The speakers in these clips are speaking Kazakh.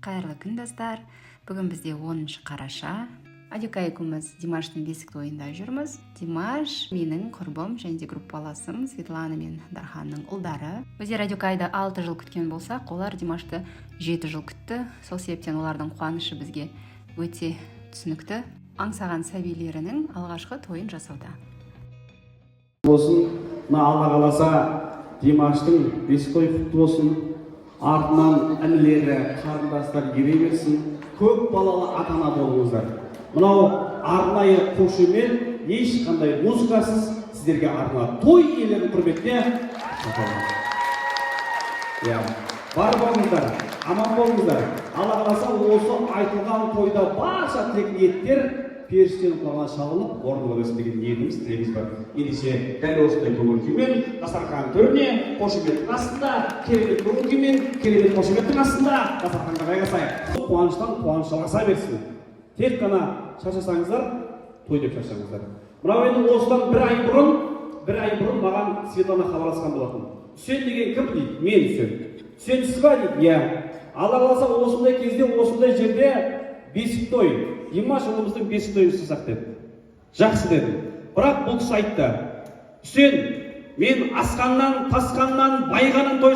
Қайырлы күн, достар! Бүгін бізде 10 қараша. Адюка екеуміз Димаштың бесік тойында жүрміз. Димаш менің құрбым және де группаласым Светлана мен Дарханның ұлдары. Біздер Адюкайды 6 жыл күткен болсақ, олар Димашты 7 жыл күтті. Сол себептен олардың қуанышы бізге өте түсінікті. Аңсаған сәбилерінің алғашқы тойын жасауда. Болсын. Мына, Алла қаласа, Димаштың бесік тойы құтты болсын. Артынан інілері, қарындастар ере берсін. Көп балалы ата ана болыңыздар. Мынау арнайы қошемет, ешқандай музыкасыз сіздерге арналады, той иелерінің құрметіне. Иә, бар болыңыздар, аман болыңыздар. Алла қаласа, осы айтылған тойда барша тілек ниеттер періштенің құлағына шалынып, орындала берсін деген ниетіміз, тілегіміз бар. Ендеше, дәл осындай көңіл күймен дастархан төріне, қошеметтің астында, керемет көңіл күймен, керемет қошеметтің астында дастарханға жайғасайық. Қуаныштан қуаныш жалғаса берсін. Тек қана шаршасаңыздар, той деп шаршаңыздар. Мынау енді осыдан бір ай бұрын маған Светлана хабарласқан болатын. «Үсен деген кім?» – дейді. «Мен Үсен». «Үсенсіз ба?» – дейді. «Иә, Алла қаласа, осындай кезде, осындай жерде бесік той, Димаш ұлымыздың бесік тойын жасасақ», – деді. «Жақсы», – дедім. Бірақ бұл кісі айтты: «Үсен, мен асқаннан тасқаннан байғаннан той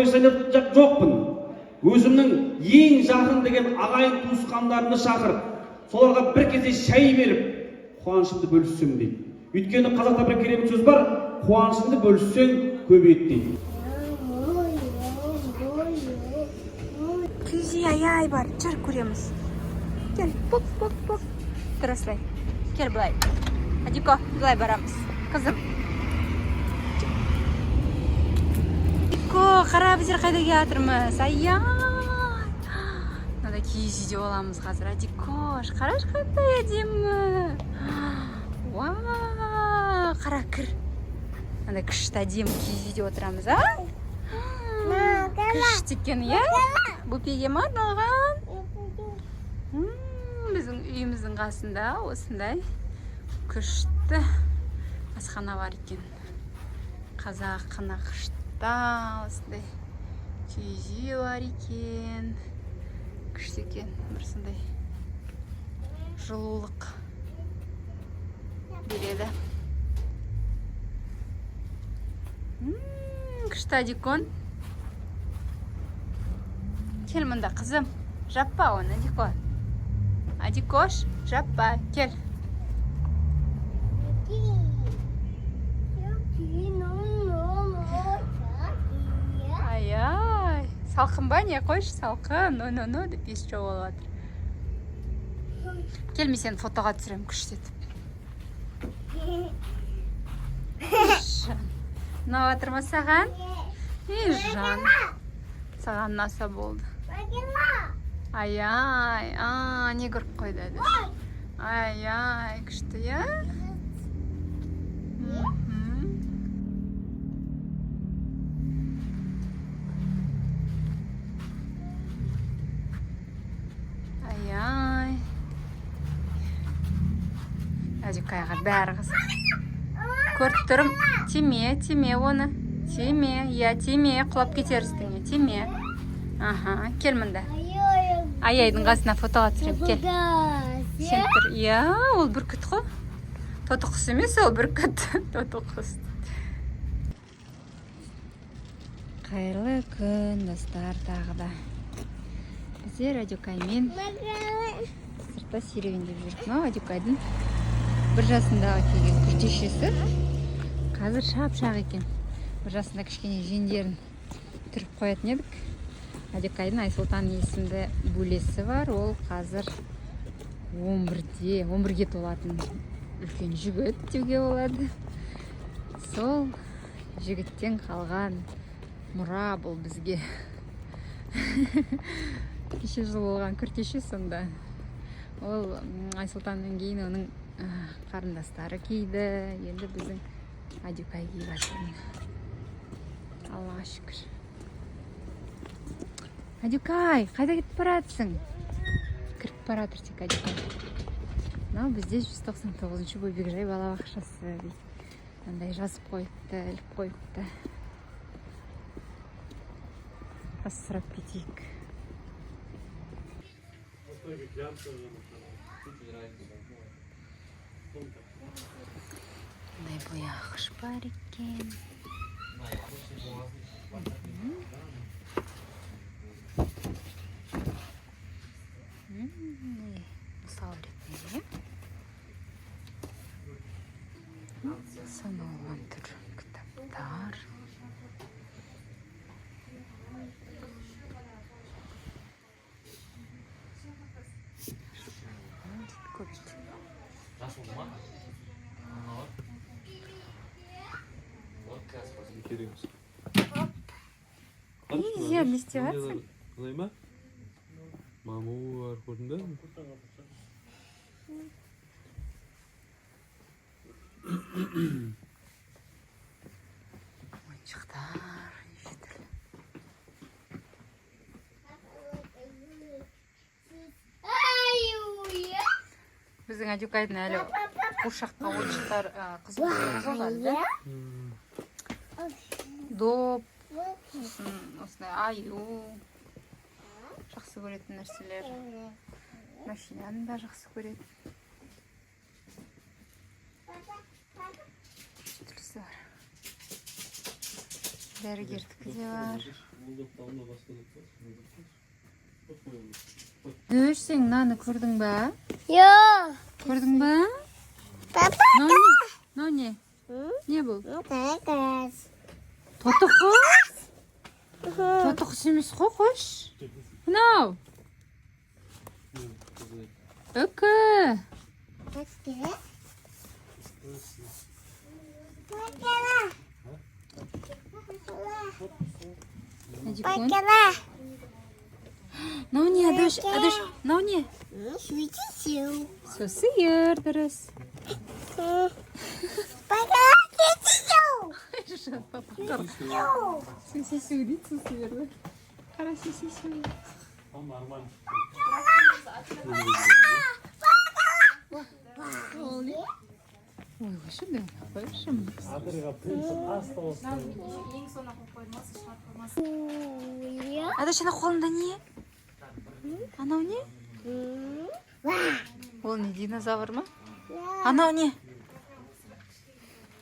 жасайын жоқпын. Өзімнің ең жақын деген ағайын туысқандарымды шақырып, соларға бір кезде шай беріп, қуанышымды бөліссем», – дейді. Өйткені қазақта бір керемет сөз бар: «Қуанышыңды бөліссең, көбейеді», – дейді. Киіз үй, аяй бар, жүр, көреміз. Кел, пок, пок, пок. Тұр осылай. Кел былай. Адико, былай барамыз. Қызым. Адико, қара, біздер қайда келатырмыз? Аяй. Мынада киіз үйде боламыз қазір. Адикош, қарашы, қандай әдемі. Вау, қара, кір. Мынандай күшті, әдемі киіз үйде отырамыз, а? Күшті екен, иә? Бөпеге ма арналған? Біздің үйіміздің қасында осындай күшті асхана бар екен. Қазақ нақышта осындай киіз үй бар екен. Күшті екен, бір сондай жылулық береді. Күшті, Адикон. Кел мында, қызым. Жаппа оны, Адико. Адикош, жаппа, кел. Ай-ай, салқын ба, не? Қойшы, салқын, но, но, но деп ес жоқ болып жатыр. Кел, мен сені фотоға түсіремін күштетіп. Жан. Ұнап жатыр ма саған? Ей, жан. Саған ұнаса болды. Ай-ай, а, не көріп қойды әдіс. Ай-ай, күшті, иә? Мхм. Ай-ай. Әдікайға бәрі қызық. Көріп тұрмын. Тиме, тиме оны. Тиме, иә, тиме, құлап кетер үстіңе, тиме. Аха, кел мында. Аяйдың қасына фотоға түсіремін, кел. Сен тұр. Иә, ол бүркіт қой. Тоты құс емес, ол бүркіт. Тоты құс. Қайырлы күн, достар, тағы да. Біздер Адюкаймен сыртта серуендеп жүрік. Мынау Адюкайдың 1 жасындағы киген күртешесі. Қазір шап-шақ екен. 1 жасында кішкене жеңдерін түріп қоятын едік. Адюкайдың Айсұлтан есімді бөлесі бар. Ол қазір 11-де, 11-ге толатын үлкен жігіт деуге болады. Сол жігіттен қалған мұра бұл бізге. Кеше жыл болған күртеше сонда. Ол Айсұлтаннан кейін оның қарындастары киді. Енді біздің Адюкай киіп жатыр. Аллаға шүкір. Адюкай, қайда кетіп баратсың? Кіріп бара жатыр тек Адюкай. Мынау бізде 199 бөбекжай балабақшасы дейді. Мындай жазып қойыпты, іліп қойыпты. Сұрап кетейік. Мындай бояғыш бар екен. Міне, мысал ретінде сан алуан түр кітаптар. Көп екен. Кереміз. Иә, не істеп жатсың? Ұнай ма? Маму бар, көрдің бе? Ойыншықтар неше түрлі. Біздің Адюкайдың әлі қуыршаққа, ойыншықтар қызығушылығы жоқ әлі да. Доп, сосын осындай аю жақсы көретін нәрселер. Машинаны да жақсы көреді. Неше түрлісі бар. Дәрігердікі де бар. Дөш, сен мынаны көрдің ба? Жоқ. Көрдің ба? Папа. Мынау не? Мынау не? Не бұл? Қыз. Тоты құс? Тоты құс емес қой, қойшы. Мынау. Үкі. Үкі. Адикон. Мынау не, Адош? Адош, мынау не? Су. Су сиыр, дұрыс. Су дейді, су сиырды. Қара, су су су. Нормально. Ол не? Ой, қойшы, да, қойшы. Ең соңына қойып қойдым, осы шығарып қоймас. Адош, ана қолында не? Анау не? Ол не, динозавр ма? Анау не?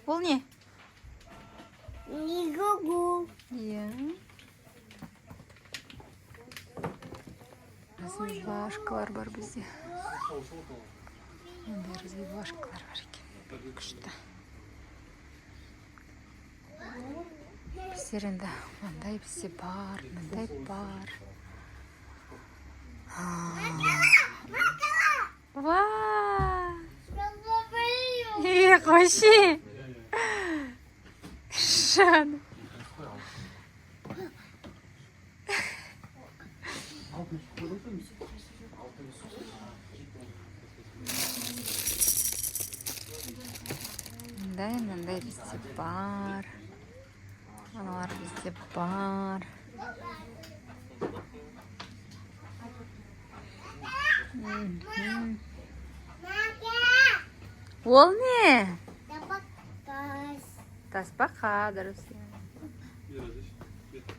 Ол не? Иә. Развивашкалар бар бізде. Мындай развивашкалар бар екен. Күшті. Біздер енді мындай бізде бар, мындай бар. Ва! Е, қойшы. Жан. Мындай, мындай бізде бар. Аналар бізде бар. Ол не? Тасбақа, дұрыс.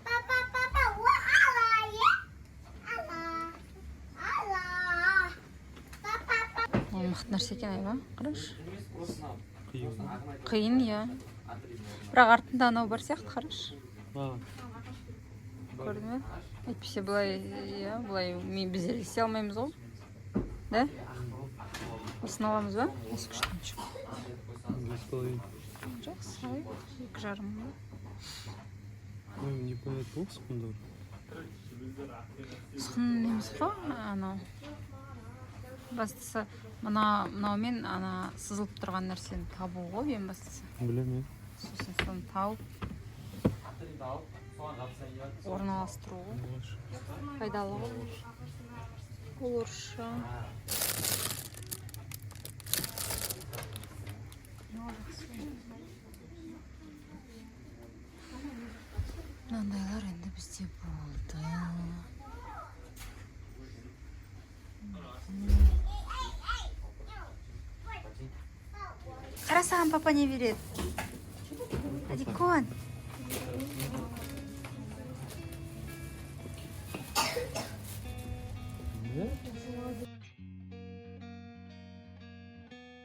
Папа, папа, о, ала, ала, ала. Папа, папа. Ол мықты нәрсе екен, айба, қарашы. Қиын. Қиын, иә. Бірақ артында анау бар сияқты, қарашы. Көрдің бе? Әйтпесе былай, иә, былай мен біз ілесе алмаймыз ғой. Да? Осыны аламыз ба? Осы күшті. 2,5. Жақсы, ой, 2,5 мың ба? Ой, непонятно ғой ұсқындар. Ұсқын емес қой, анау. Бастысы мына мынаумен ана сызылып тұрған нәрсені табу ғой ең бастысы. Білемін, иә. Сосын соны тауып орналастыру ғой. Пайдалы ғой. Ол орысша. Мынау жақсы. Мынандайлар енді бізде болды. Қара, саған папа не береді? Адикон. Не?